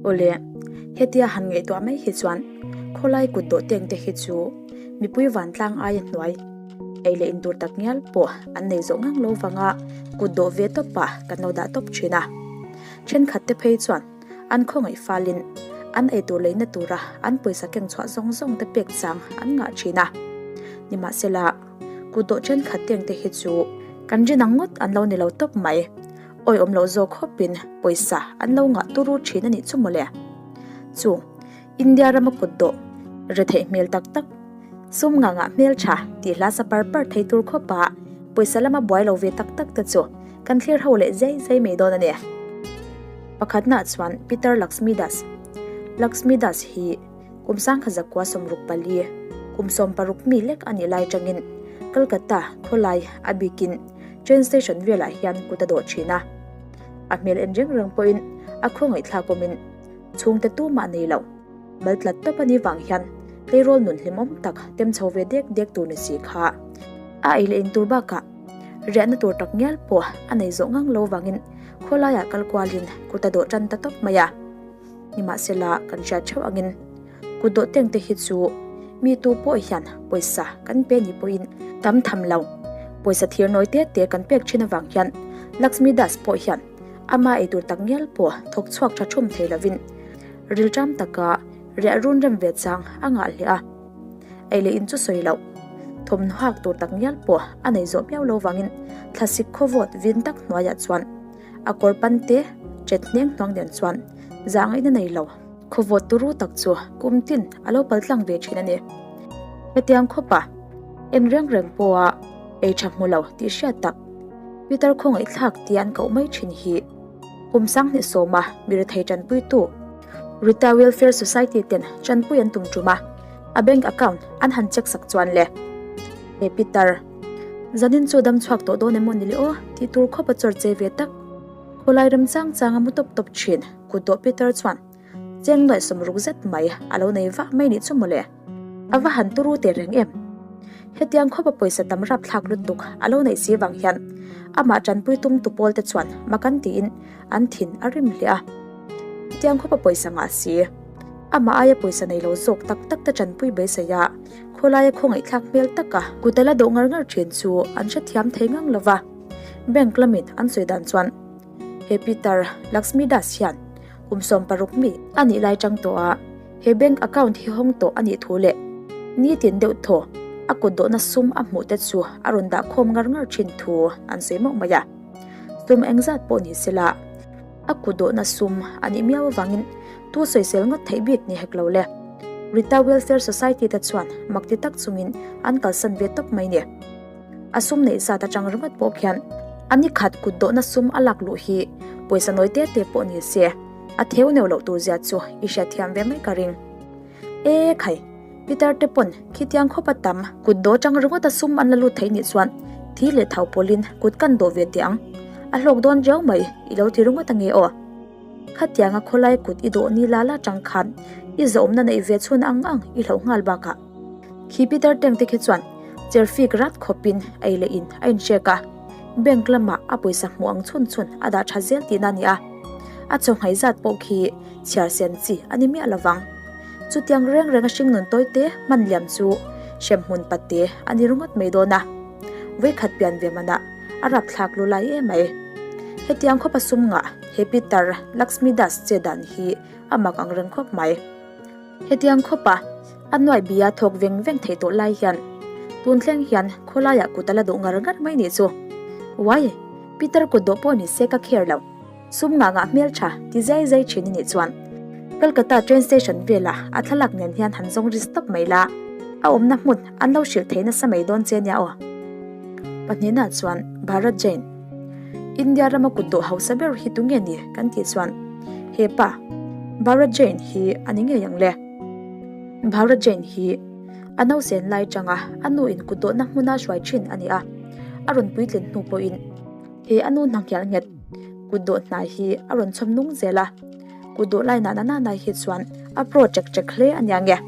Awle, hetia han ngaihtuah mai hi chuan khawlai kut dawh teng te hi chu mipui vantlang aia hnuai ei leh intur tak ngial pawh an nei zawh ngang lo vanga kut dawh ve tawp ah kan lo dah tawp thin a. Thenkhat te phei chuan an khawngaih falin an eitur leina tura an pawisa keng chhuah zawng zawng te pek chang an ngah thin a. Nimahsela, kut dawh thenkhat teng te hi chu kan rin ang ngawt an lo ni lo tawp mai. Awiawm loh zawk khawpin pawisa an lo ngah turu thin a nih chu mawle. Chu, India rama kut dawh retheih hmel tak tak, sum ngah ngah hmel tha tih hla sa par par thei tur khawpa pawisa lama buai lo ve tak tak te chu kan thlir ho leh zai zai mai dawn a ni. Pakhatnaah chuan Peter Laxmi Das. Laxmi Das hi kum sangkha zakua 64, kum 60 mi lek a nih lai tangin Kolkata khawlai a bikin Train station velah hian kut a dawh thin a, a hmel en reng reng pawhin a khawngaihthlak awmin chhungte tumah nei lo. Mal tlat tawp a nih vang hian tleirawl nun hlimawm tak tem chho ve dek dek tur ni si kha a ei leh in tur bakah riahna tur tak ngial pawh a nei zawh ngang lo vangin khawlaiah kal kualin kut a dawh tan ta tawp mai a. Nimahsela kan hriat theuh angin kut dawh teng te hi chu mi tu pawh hian pawisa kan pe ni pawhin tam tham lo. Pawisa thir nawi te te kan pek thin avang hian Laxmi Das pawh hian ama eitur tak ngial pawh thawk chhuak tha thum thei lovin rilṭam taka riah run rem ve chang a ngah hle a. Ei leh in chu sawi loh thawmhnaw hak tur tak ngial pawh a nei zawh miau lo vangin thlasik khawvawt vin tak hnuaiah chuan A kawr pan te chet hneng hnuang nen chuan zah ngaihna nei lo. Khawvawt turu tak chu kum tin a lo pal tlang ve thin a ni. Hetiang khawpa en reng reng pawha ei tha hmu lo tih hriat tak Peter khawngaihthlak tia an koh mai thin hi kum 2010 mi rethei tanpuitu Rita Welfare Society ten tanpui an tum tum a, a bank account an han check sak chuan le he Peter Zanin chu dam chhuak tawh dawn emaw ni le aw tih tur khawp a chawr che ve tak. Khawlai rem chang chang a mu tawp tawp thin. Kut dawh Peter chuan cheng nuaih 60 zet mai a lo nei vah mai nih chu mawle. A va han turu teh reng em. Hetiang khawp a pawisa tam rap thlak lutuk a lo neih si vang hian amah tanpui tum tu pawl te chuan makan tiin an thin a rim hle a. Hetiang khawp a pawisa ngah si. Amah aia pawisa nei lo zawk tak tak te tanpui beisei a. Khawlaia khawngaihthlak hmel taka kut a la dawh ngar ngar thin chu an hrethiam thei ngang lo va. Bank lamin an sawi dan chuan he Peter Laxmi Das hian kum 60 mi a nih lai tang tawh a, he bank account hi hawng tawh a nih thu leh nitin deuh thaw a kut dawhna sum a hmuh te chu a rawn dah khawm ngar ngar thin thu an sawi mauh mai a. Sum engzat pawh ni sela a kut dawhna sum a nih miau avangin tu sawisel ngawt theih bik ni hek lo le. Rita Welfare Society te chuan mak ti tak chungin an kalsan ve tawp mai ni. A sum neih zat atang ringawt pawh khian a ni khat kut dawhna sum a lak luh hi pawisa nawi te te pawh ni se a theu neu loh tur zia chu i hriatthiam ve mai ka ring. E khai, Peter te pawn khitiang khawp a tam kut dawh atang ringawt a sum an la lut thei nih chuan thi leh thau pawlin kut kan dawh ve teh ang. A hlawk dawn riau mai i lo ti ringawt ange aw. Khatianga khawlai kut i dawh ni la la tang khan i zawhawmna neih ve chhun ang ang i hlauh nghal bakah khi Peter Teng te khi chuan cherfik rat khawpin ei leh in a inhrek a, bank lamah a pawisa hmuh ang chhun chhun a dah tha zel tihna a ni a, a chawhnghaih zat pawh khi chhiar sen chi a ni miah lovang. Chutiang reng reng a hringnun tawi te hman liam chu hremhmun pate a ni ringawt mai dawn a, vawikhat pian ve manah a rapthlak lu lai em mai. Hetiang khawpa sum ngah he Peter Laxmi Das che dan hi a mak ang reng khawp mai. Hetiang khawpa a nuai bia thawk veng veng theih tawh lai hian tun thleng hian khawlaiah kut a la duh ngar ngar mai nih chu. Uai! Peter kut dawh pawh ni se ka care lo. Sum ngah ngah hmel tha ti zai zai thin i nih chuan Kolkata train station vela a thlalak nen hian han zawng ri stop mai la, a awmna hmun an lo hrilh thei nasa mai dawn che nia aw. Pahnihna chuan Bharat Jain, India rama kut dawh hausa ber hi tunge ni kan tih chuan hepa Bharat Jain hi a ni ngei ang le. Bharat Jain hi a nausen lai tanga a nu in kut dawhna hmuna hruai thin a ni a, a rawn puitlin hnu pawhin He a nu hnanghial nghet kut dawh hnai hi a rawn chhawm nung zel a, kut dawh lai nana nana hi chuan a pro chek chek hle a nia nge.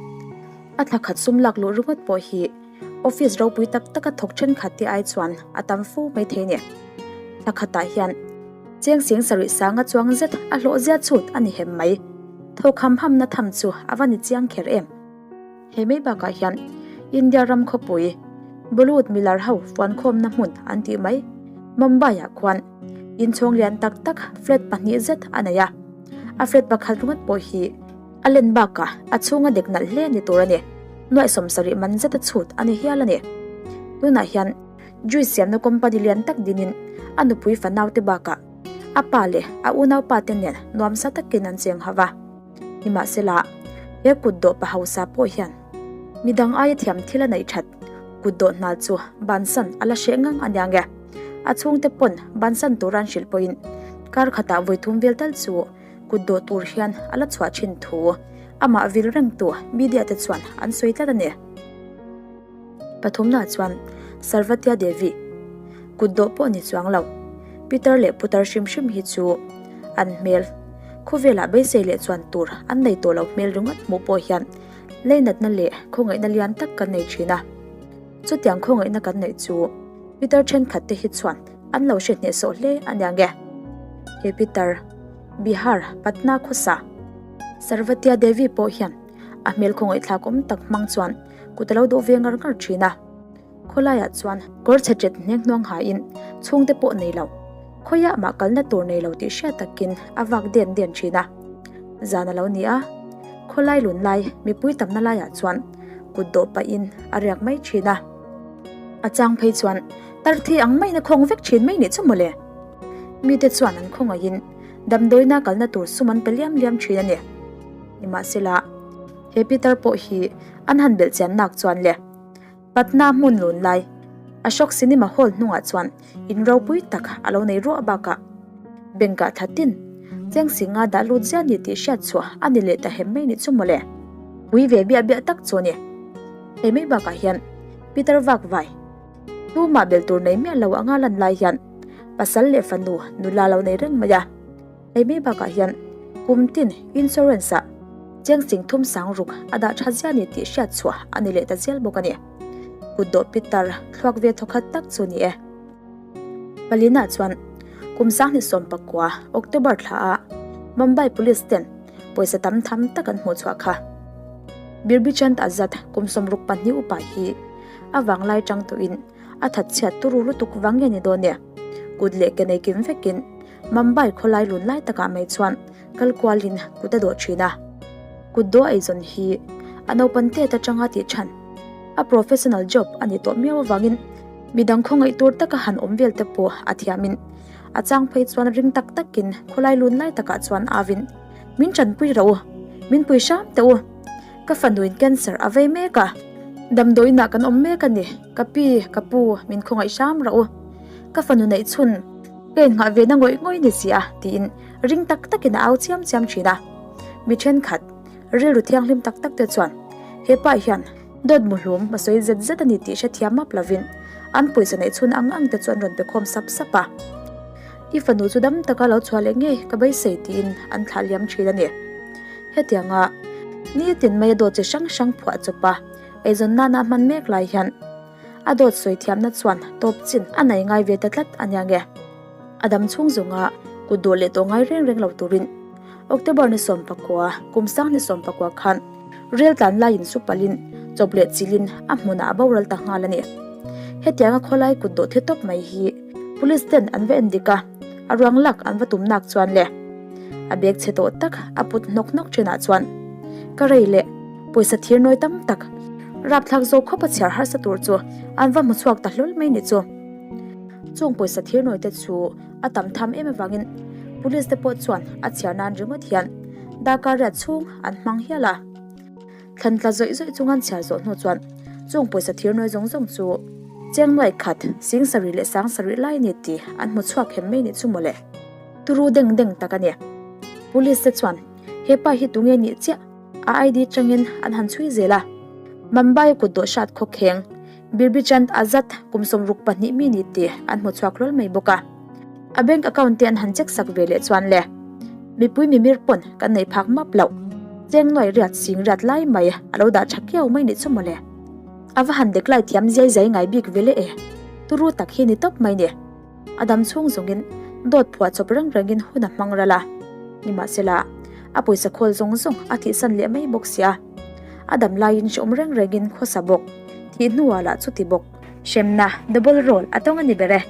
A thla khat sum lak luh ringawt pawh hi office ropui tak taka thawk thenkhat te ai chuan a tam fo mai thei ni. Thla khatah hian cheng sing sarih sanga chuang zet a hlawh zia chhut a ni hem mai. Thawk ham hamna tham chu a va ni chiang kher em? He mai bakah hian India ram khawpui Bollywood milar ho fuankhawmna hmun an tih mai Mumbai-ah khuan inchhawng lian tak tak flat pahnih zet a nei a. A flat pakhat ringawt pawh hi a len bakah a chhunga dek nalh hle ni tur a ni. Nuaih sawmsarih man zeta chhut a ni hial a ni. Tunah hian juice siamna company lian tak dinin a nupui fanaute bakah a pa leh a unaupa te nen nuamsa takin an cheng hauh a. Nimahsela, he kut dawh pa hausa pawh hian midang aia thiam thil a neih that kut dawh hna chu bansan a la hreh ngang a nia nge. A chhungte pawn bansan tura an hrilh pawhin kar khatah vawi thum vel tal chu kut dawh tur hian a la chhuah thin thu amah vil rengtu media te chuan an sawi tlat a ni. Pathumna chuan Sarvatya Devi kut dawh pawh ni chuang lo. Pitar leh putar hrim hrim hi chu an hmel khawvelah beisei leh chuan tur an nei tawh lo hmel ringawt hmuh pawh hian leinatna leh khawngaihna lian tak kan nei thin a. Chutiang khawngaihna kan neih chu pitar thenkhat te hi chuan an lo hre hnehsawh hle a nia nge. He pitar Bihar Patna khawsa Sarvatya Devi pawh hian a hmel khawngaihthlak awm tak hmang chuan kut a lo dawh ve ngar ngar thin a. Khawlaiah chuan kawr chhe ṭet hneng hnuang hain chhungte pawh nei lo, khawiah mah kalna tur nei lo tih hriat takin a vak den den thin a. Zan a lo ni a, khawlai lun lai mipui tamna laiah chuan kut dawh pahin a riak mai thin a. A chang phei chuan tar thi ang maiin a khawng vek thin mai nih chu mawle. Mite chuan an khawngaihin damdawiina kalna tur sum an pe liam liam thin a ni. Nimahsela, he pitar pawh hi an han belh chian nak chuan le. Patna hmun lun lai Ashok Cinema Hall hnungah chuan in ropui tak a lo nei ruah bakah bank ah thatin cheng singa dah lut ziah ni tih hriat chhuah a ni leh ta hem mai nih chu mawle. Pui ve biah biah tak chu a ni. Hei mai bakah hian Peter Vakvai tumah bel tur nei miah lo anga lan lai hian pasal leh fanu nula lo nei reng mai a. Hei mai bakah hian kum tin insurance ah cheng sing thum sang ruk a dah tha zia ni tih hriat chhuah a ni leh ta zel bawk a ni. Kut dawh pitar thluak ve thawkhat tak chu ni e. Palina chuan kum sanghnih 19 October thla ah Mumbai Police ten pawisa tam tham tak an hmuh chhuah kha. Birbichand Azad kum 62 upa hi a vanglai tang tawhin a thatchhiat turu lutuk vang nge ni dawn e. Kut leh ke nei kim vekin Mumbai khawlai lun lai takah mai chuan kal kualin kut a dawh thin a. Kut dawh eizawn hi a naupan tet atanga tih chhan a professional job a ni tawh miau avangin midang khawngaih tur taka han awm vel te pawh a thiamin a chang phei chuan ring tak takin khawlai lun lai takah chuan avin min tanpui rawh u, min pui hram teh u, ka fanuin cancer a vei mek a, damdawiinah kan awm mek a ni, ka pi, ka pu min khawngaih hram rawh u, ka fanu neih chhun. Ka innghah ve na ngawih ngawih ni si a, tiin ring tak takin a au chiam chiam thin a. Mi thenkhat, rilru thianghlim tak tak te chuan he pa hian dawt muhlum a sawi zet zet a ni tih hrethiam map lovin an pawisa neih chhun ang ang te chu an rawn pe khawm sap sap a. I fanu chu dam taka lo chhuah leh ngei ka beisei tiin an thlah liam thin a ni. Hetianga nitin mai a dawt chi hrang hrang phuah chawp a, eizawn nana a hman mek lai hian, A dawt sawi thiamna chuan tawp chin a nei ngai ve ta tlat a nia nge. A dam chhung zawnga kut dawh leh tawh ngai reng reng lo turin October ni 19, kum sang ni 19 khan rel tlan laiin su palhin chawp leh chilhin a hmunah a boral ta nghal a ni. Hetianga khawlai kut dawh thi tawp mai hi Police ten an va en dik a, a ruang lak an va tum nak chuan le a bag chhe tawh tak a put hnawk hnawk thinah chuan ka rei leh Pawisa thir nawi tam tak rapthlak zawk khawp a chhiar harsa tur chu an va hmu chhuak ta hlawl mai ni chu. Chung pawisa thir nawi te chu a tam tham em avangin police te pawh chuan a chhiar nan ringawt hian darkar riat chhung an hmang hial a. Thlan tla zawih zawih chung an chhiar zawh hnu chuan chung pawisa thir nawi zawng zawng chu cheng nuai khat sing sarih leh sang sarih lai ni tih an hmu chhuak hem mai ni chu mawle. Turu deng deng tak a ni. Police te chuan hepa hi tunge nih chiah? A ID tangin an han chhui zel a. Mumbai kut dawh hrat khawkheng Birbichand Azad kum 62 mi ni tih an hmu chhuak hlawl mai bawk a. A bank account te an han check sak ve leh chuan le. Mipui mimir pawn kan nei phak map loh. Cheng nuai riat sing riat lai mai a lo dah tha kiau mai nih chu mawle. A va han deklai thiam zai zai ngai bik ve le e. Turu tak hi ni tawp mai ni. A dam chhung zawngin dawt phuah chawp reng rengin hun a hmang ral a. Nimahsela, A pawisa khawl zawng zawng a thihsan leh mai bawk sia. A dam laiin hrehawm reng rengin khawsa bawk. Thih hnuah lah chuti bawk. Hremna, double role, a tawng a ni ber e.